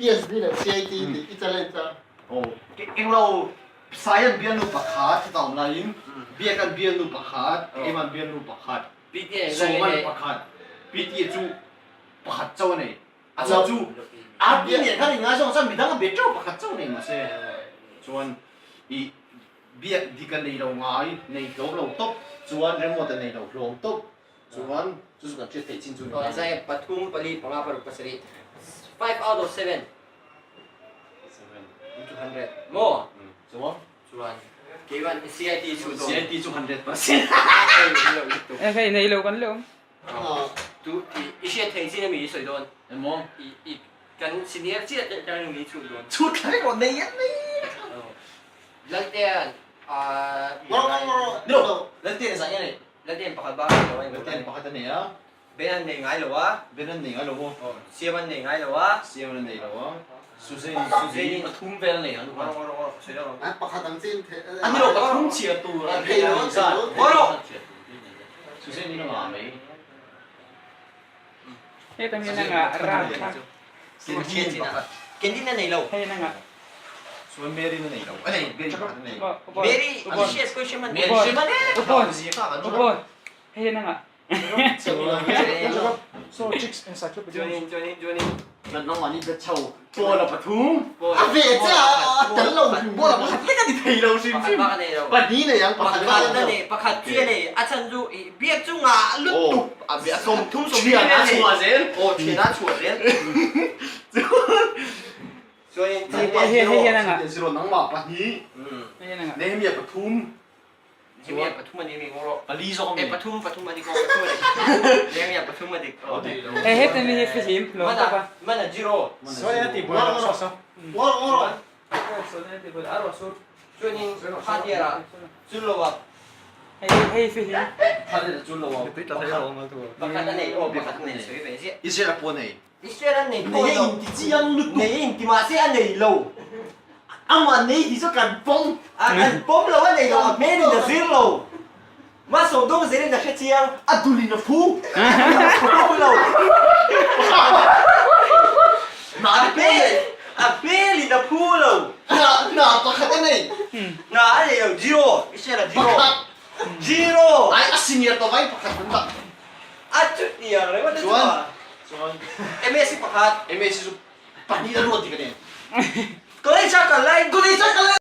PSB leh CIT tih i challenge a. Aw englo Saian bialnu pakhat chutah awm laiin Biakan bialnu pakhat, Eman bialnu pakhat, Sawman pakhat, PTA chu pakhat chauh a nei. A chhan chu a pi nen khan inngaizawng chuan midang a be teuh pakhat chauh nei mahse chuan i biak dik a nei lo ngai, nei hlawm lo tawp chuan remote a nei lo hlawm tawp chuan chu chu kan hriat theih chin chu ni ta. Zai pathum pali panga paruk pasarih 5 out of 7 into 100 maw? Chuan chuan keiman CIT chu dawn CIT chu 100%. E hei nei lo kan le awm. Tu i i hriat thei chin ami i sawi dawn? Emaw? I i kan senior chiah te atangin mi chhut dawn. Chhut thla vek rawh nei an nei. Laltean a Ni lo, Laltean zah nge nei? Laltean pakhat bak a nei lo a. Laltean pakhat a nei a. Ben an nei ngai lo a. Ben an nei ngai lo maw? Aw, Siam an nei ngai lo a. Siam an nei lo a. Suzanne Suzanne pathum vel a nei ang duh a. Rawh rawh rawh sawi lo. A pakhat ang chin the. A ni lo pathum chhiar tur a thei lo zat. Rawh. Suzanne in a ngah mai. Heta mi na nga ram kha. Canteen pakhat. Canteen a nei lo. Hei na nga. Chuan Mary na nei lo. A nei Mary pakhat a nei. Mary i hriat pawh i hre hman. Mary hre hman e. Upon. Upon. Hei na nga. So chicks encyclopedia. Chuanin chuanin chuanin. Nan nang mani bet chho. Paul a pathum. A ve che a tel lo hrim. Paul a pakhat lek a ni thei lo hrim hrim. Pakhat bak a nei lo. Pahnih nei ang pakhat bak a nei. Pakhat chi a nei. A chhan chu i biak chu ngah lutuk. A biak 30 sawmhnih a chhuah zel. Aw thian a chhuah zel. Chuanin Hei hei hian a ngah. Zero nangmah pahnih. Hei hian a ngah. Nehemia pathum. Nehemia pathum a ni mi ngawr rawh. Pali zawk a mi. E pathum pathum a dik aw pathum a dik. Nehemia pathum a dik aw. Hei heta mi hi fihlim hlawm tak a. Mana zero. Sawi a ti buai lo saw saw. Ngawr ngawr. Sawi a ti buai a rawh sur. Chuanin Hatiara Chulloa. Hei hei fihlim. Hatiara Chulloa. Pakhat a nei aw pakhat a nei sawi ve ziah. Israel a pawh nei. Israel an nei pawh Nei lo. a inti chiang lutuk. Nei a inti mahse a nei lo. Amah nei ti chu kan pawm. A kan pawm lo a nei lo a hmel in a zir lo. Mah sawmdawng zel in a hre chiang. A dul in a phu. A phu lo. Hna te pawh nei. A hmel in a phu lo. Hna pakhat a nei. Hna a nei lo zero. Israel a zero. Pakhat. Zero. Ai a senior tawh vai pakhat kan dah. A chutiang reng a chuan chuan MSc pakhat MSc chu pahnih a ruat ti ka nen. College a kal lai College a kal lai.